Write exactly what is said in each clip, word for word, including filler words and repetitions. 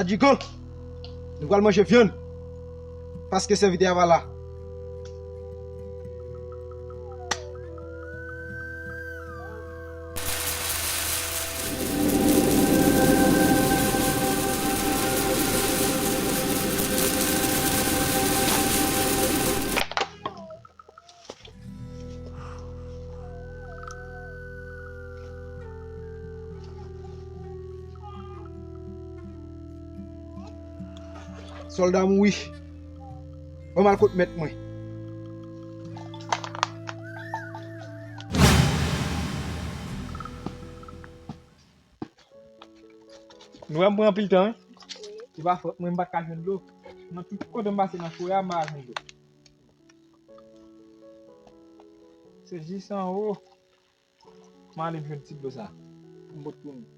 Djigo, nou pral manje vyann. Paske sèvitè a pa la. Sòlda mouri. Ban m al kot mèt mwen. Nou wè m pran anpil tan, wi. Se pa fòt mwen, m pa t ka jwenn dlo. Nan tout kote m pase nan forè a, m pa ka jwenn dlo. Se jis anwo. M ale m jwenn ti dlo sa. M pot tounen.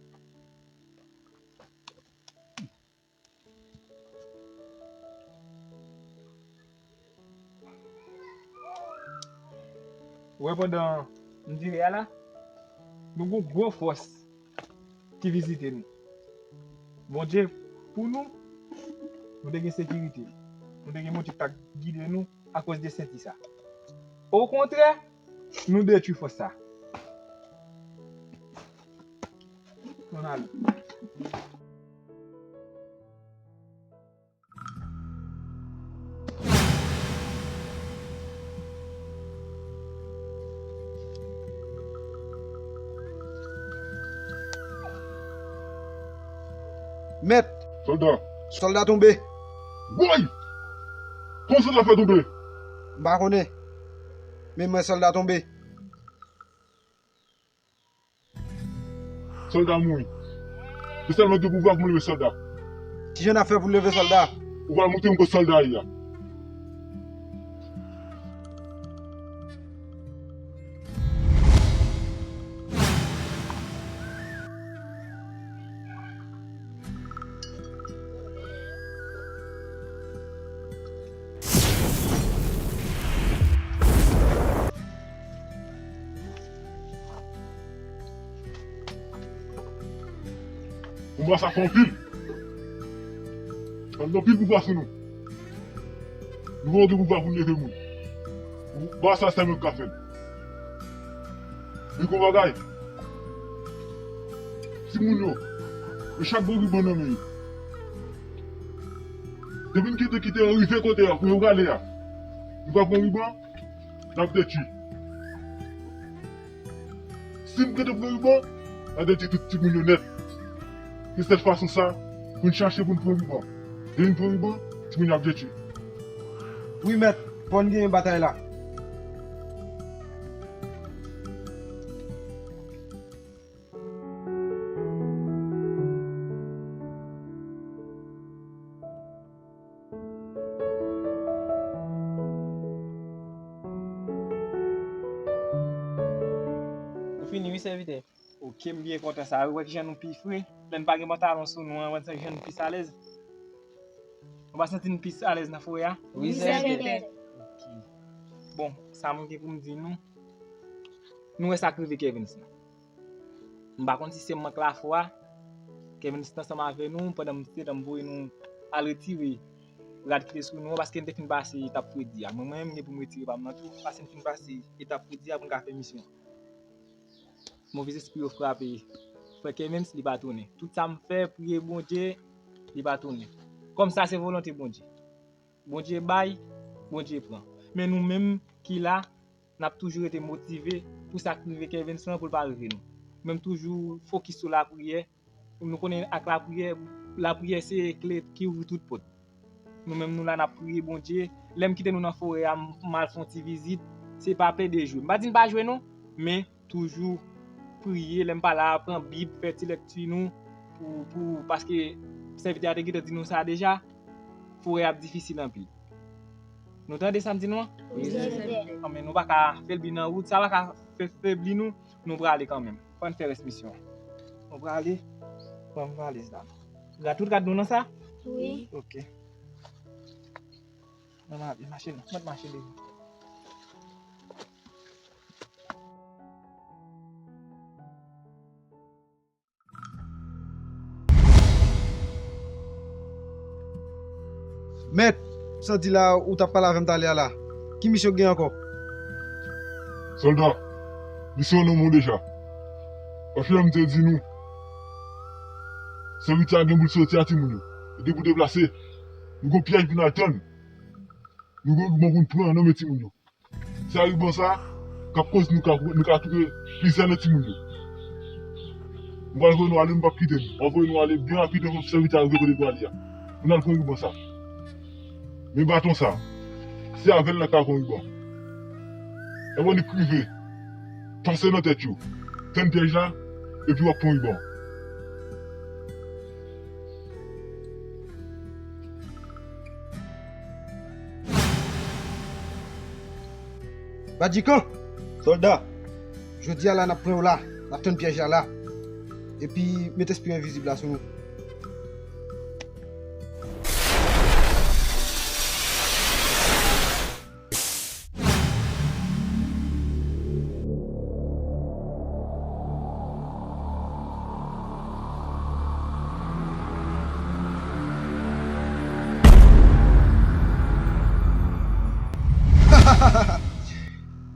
Ou wè, pandan m dire a la, nou gon gwo fòs ki vizite nou. Bondye pou nou, nou te gen sekirite. Nou te gen Bondye k t ap gide nou akoz de senti sa. Okontrè, nou detwi fòs sa. Ann ale. Mèt! Sòlda! Sòlda tonbe! Woy! Kòman sòlda fè tonbe? M pa konnen. Men m wè sòlda tonbe. Sòlda mouri. Se sèlman gen pouvwa pou m leve sòlda. Kijan n ap fè pou n leve sòlda? Ou pral montre m kot sòlda ye a. Konba sa fè anpil. Sa gen anpil pouvwa sou nou. Nou pa gen pouvwa pou n leve moun. Ba sa sèlman k ka fè l. Men gon bagay. Timoun yo, yo chak gen riban nan men yo. Depi n kite, kite yo rive kote a, pou yo prale a, nou pa pran riban, n ap detwi. Si m kite pran riban, n ap detwi tout timoun yo nèt. Se sèl fason sa, pou n chache pou n pran riban. Depi n pran riban, timoun yo ap detwi. Wi, mèt, fò n genyen batay la. Ou fini wi, sèvitè. Oke, m byen kontan sa. Ou wè kijan nou pi fre. Lè n pa gen pantalon sou nou an, wè kijan nou plis alèz. Ou pa santi n plis alèz nan forè a? Wi, sèvitè. Oke. Bon, sa mwen gen pou m di nou. Nou wè sa k rive Kevens lan. M pa konn si se mank lafwa. Kevens lan ansanm avè nou, pandan m te, m voye nou al retire rad ki te sou nou an, paske n te fin pase etap fredi a. Mwen, mwen menm, m gen pou m retire pa m nan tou, paske n fin pase etap fredi a pou n ka fè misyon. Movèzespri yo frape frè Kevens, li pa tounen. Tout sa m fè, priye Bondye, li pa tounen. Kòm sa se volonte Bondye. Bondye bay, Bondye pran. Men nou menm ki la, n ap toujou rete motive pou sa k rive Kevens lan pou l pa rive nou. Men m toujou fokis sou lapriyè. Nou konnen ak lapriyè, lapriyè se kle ki ouvri tout pòt. Nou menm nou la n ap priye Bondye. Lè m kite nou nan forè a, m, m al fè yon ti vizit, se pa pè de jwe. M pa di n pa jwe non, men toujou priye. Lè m pa la, pran Bib, fè ti lèkti nou pou, pou, paske sèvitè a te gentan di nou sa deja, forè a ap difisil anpil. Nou tande sa m di nou an? Wi, sèvitè. Anben, nou pa ka febli nan wout, sa pa ka fè febli nou, nou prale kanmenm. Fò n fè rès misyon an. Nou prale, pran valèz la. Gad tout gad nou nan sa? Wi. Oke. Ann ale, mache non, mèt mache devan. Mèt, m santi la ou t ap pale avè m talè a la. Ki misyon w gen ankò? Sòlda, misyon an nan men w deja. Paske jan m te di nou, sèvitè a gen pou l soti a timoun yo. Li gen pou deplase. Nou gen yon pyèj pou n al tann. Nou gen yon riban pou n pran nan men timoun yo. Se a riban sa k ap koz nou ka, nou ka touye plizyè nan timoun yo. M pral voye nou ale, m p ap kite nou. M ap voye nou ale byen rapid anvan sèvitè a rive kote pou ale a. Pou n al pran riban sa. Men baton sa. Se avè l n ap ka pran riban. Anvan li k rive, pase nan tèt yo. Tann pyèj la, epi w ap pran riban. Badikan! Sòlda! Jodi a la n ap pran yo la, n ap tann pyèj la la. Epi met espri envizib la sou nou.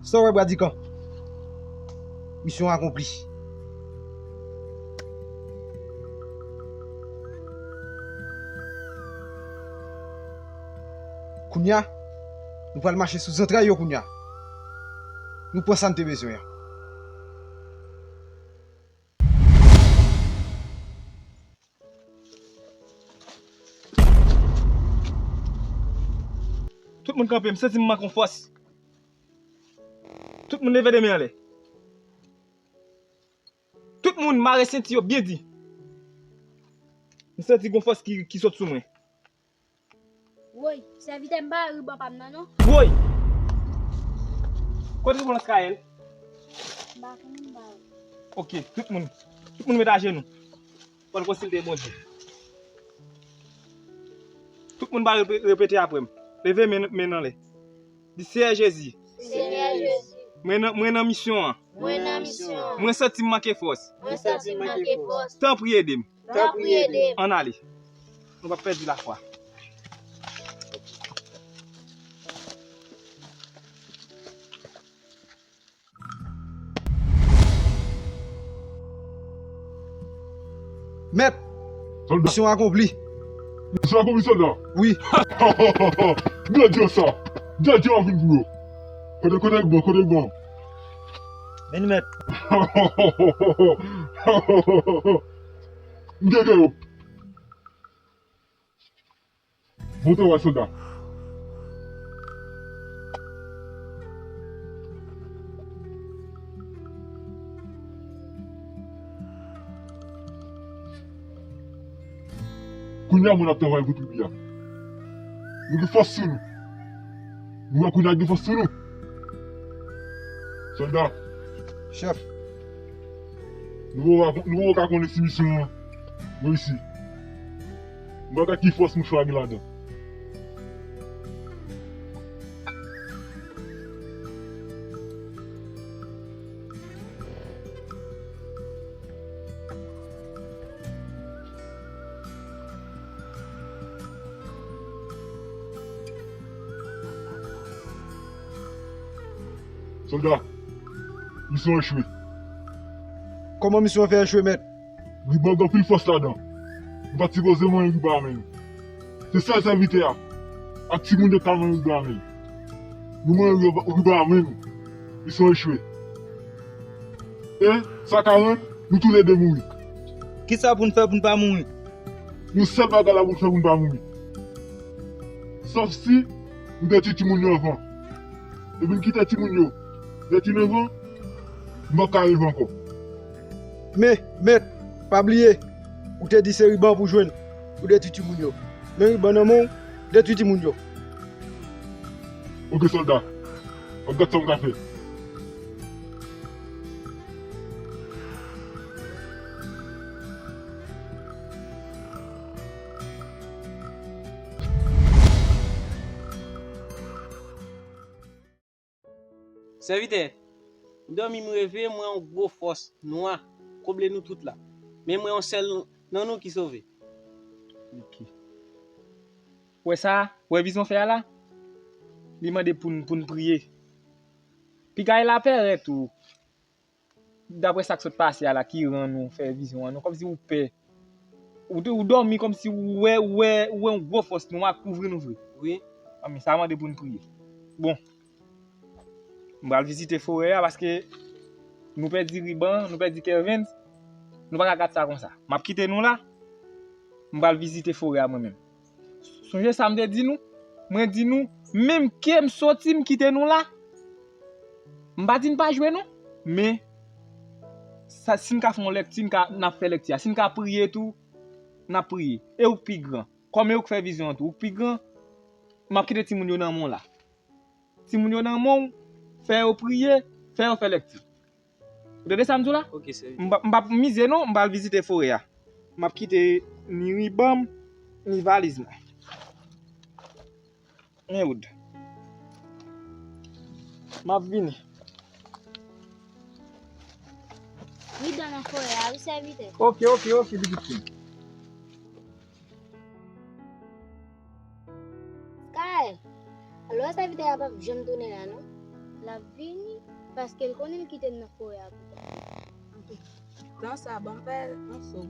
Sa w wè, Badikan? Misyon akonpli. Kounye a, nou pral mache sou zantray yo kounye a. Nou pran sa n te bezwen an. Tout moun kanpe, m santi m manke yon fòs. Tout moun leve de men anlè. Tout moun mare senti yo byen di. M santi gon fòs ki, ki sot sou mwen. Woy, sèvitè, m pa wè riban pa m nan non. Woy! Kote riban Raskayèl? M pa konnen, m pa wè. Ok, tout moun. Tout moun met ajenou. Fò n konsilte Bondye. Tout moun va repe-, repete apre m. Leve men, men n anlè. Di, Seyè Jezi. Seyè Jezi. Mwen nan, mwen nan misyon an. Mwen nan misyon an. Mwen santi m manke fòs. Mwen santi m manke fòs. Tanpri ede m. Tanpri ede m. Ann ale. Nou p ap pèdi lafwa. Mèt! Sòlda. Misyon akonpli. Misyon akonpli, sòlda? Wi. Gade sa. Gade yo ap vin pou yo. Kote, kote riban, kote riban? Vini, mèt. M gen yo. Bon travay, sòlda. Kounye a, moun ap travay pou tribi a. Nou gen fòs sou nou. Nou wè kounye a gen fòs sou nou. Sòlda. Chèf. Nou poko, nou poko ka konnen si misyon an reyisi. M pa konn ki fòs mouchwa gen ladan. Sòlda, misyon an echwe. Kòman misyon an fè echwe, mèt? Riban gen anpil fòs ladan. Nou pa t sipoze manyen riban a men nou. Se sèl sèvitè a ak timoun yo k ka manyen riban a men yo. Nou manyen riban, riban a men nou. Misyon echwe. E sa ka rann nou toulede mouri. Kisa pou n fè pou n pa mouri? Yon sèl bagay la pou n fè pou n pa mouri. Sòf si nou detwi timoun yo anvan. Depi n kite timoun yo detwi nou anvan, nou p ap ka rive ankò. Men, mèt, pa bliye, ou te di se riban pou jwenn pou detwi timoun yo. Men riban nan men w, detwi timoun yo. Oke, sòlda. M ap gad sa m ka fè. Sèvitè, m dòmi, m reve, m wè yon gwo fòs nwa koble nou tout la. Men m wè yon sèl nan nou ki sove. Ok. Ou wè sa, ou wè vizyon w fè a la? Li mande pou n, pou n priye. Piga e lapèrè tou. Daprè sa k sot pase a la ki rann ou fè vizyon an non, kòmsi ou pè. Ou, ou dòmi kòmsi ou wè, ou wè, ou wè yon gwo fòs nwa kouvri nou vre. Wi. Anben, sa mande pou n priye. Bon. M pral vizite forè a paske nou pèdi Riban, nou pèdi Kervens. Nou pa ka gad sa konsa. M ap kite nou la. M pral vizite forè a mwen menm. Sonje sa m te di nou? Mwen di nou, menm ke m soti, m kite nou la. M pa di n pa jwe non. Men, sa, si n ka fè yon lèkti, n ka, n ap fè lèkti a. Si n ka priye tou, n ap priye. E ou k pi gran. Kòm e ou k fè vizyon an tou, ou k pi gran, m ap kite timoun yo nan men w la. Timoun yo nan men w, fè yo priye, fè yo fè lèkti. Ou tande sa m di w la? Ok, sèvitè. M p ap, m p ap mize non, m pral vizite forè a. M ap kite ni riban m, ni valiz mwen. Men wood. M ap vini. Riban nan forè a, wi, sèvitè. Ok, ok, ok, pitit fi m. Sky, alò sèvitè a p ap janm tounen la non. L ap vini, paske l konnen l kite n nan forè a pou tèt li. Anpil. Tan sa, ban m fè yon so.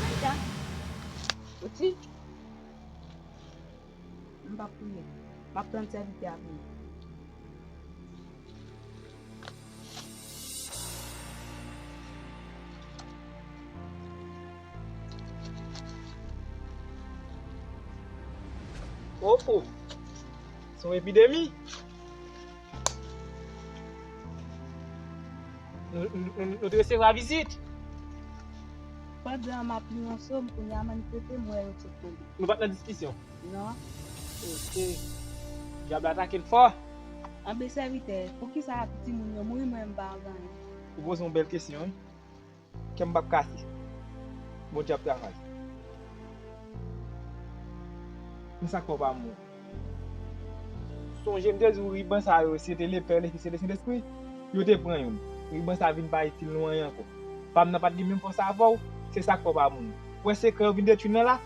Anita, soti. M p ap priye. M ap tann sèvitè a vini. Ofo, se yon epidemi. Nou, nou, nou, nou te resevwa vizit. Pandan m ap li yon sòm, kounye a m ann kote m wè yo te kole. Nou pa t nan diskisyon? Non. Ok. Dyab la atake l fò. Anben sèvitè, poukisa timoun yo mouri, mwen m pa wè anyen? Ou poze yon bèl kesyon, wi. Kè m p ap kase. Bondye ap travay. Men sa k fè w pa mouri? Sonje m te di w riban sa yo, se te Lepè, Lefis e Lesentespri. Yo te pran youn. Riban sa vin pa itil nou anyen ankò. Pa m nan pa t gen menm fòs avè w, se sa k fè w pa mouri. Ou wè sekrè yo vin detwi nan la?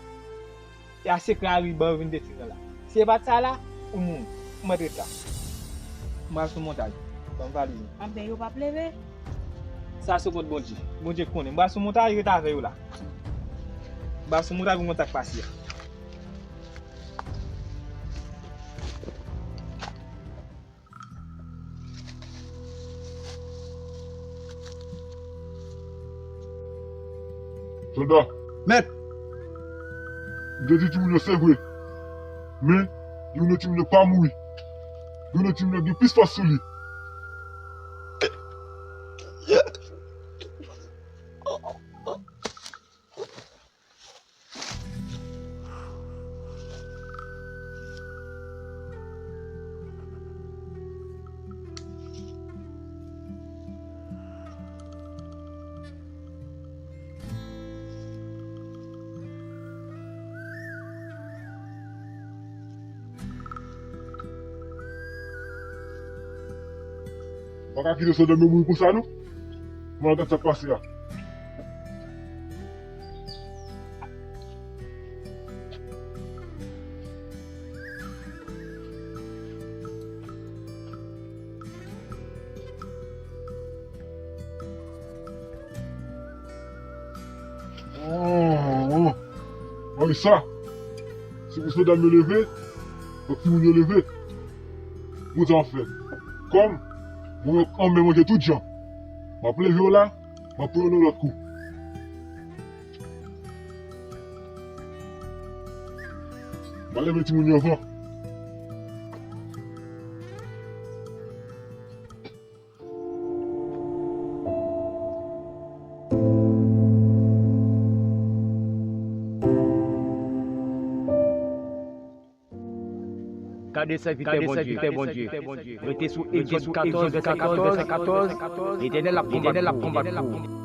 E a sekrè a riban yo vin detwi nan la. Si e pa t sa la, ou mouri. M ret la. M pral sou montay. Ban m valiz mwen. Anben, yo p ap leve? Sa sou kont Bondye. Bondye konnen. M pral sou montay, ret avè yo la. M pral sou montay pou m konn sa k pase a. Sòlda. Mèt. M te di timoun yo se vre. Men, youn nan timoun yo pa mouri. Youn nan timoun yo gen plis fòs sou li. Pa ka kite sòlda m yo mouri konsa non. Mwen al gad sa k pase a. Oh, oh. Mwen sa. Se pou sòlda m yo leve, fòk timoun yo leve. Bon, sa m ap fè. Kòm mwen anmè manje tout jan, m ap leve w la, m ap pran yon lòt kou. M a leve timoun yo anvan. de sèvitè Bondye. Rete sou Egzòd katòz, vèsè katòz. Letènèl ap konbat pou ou.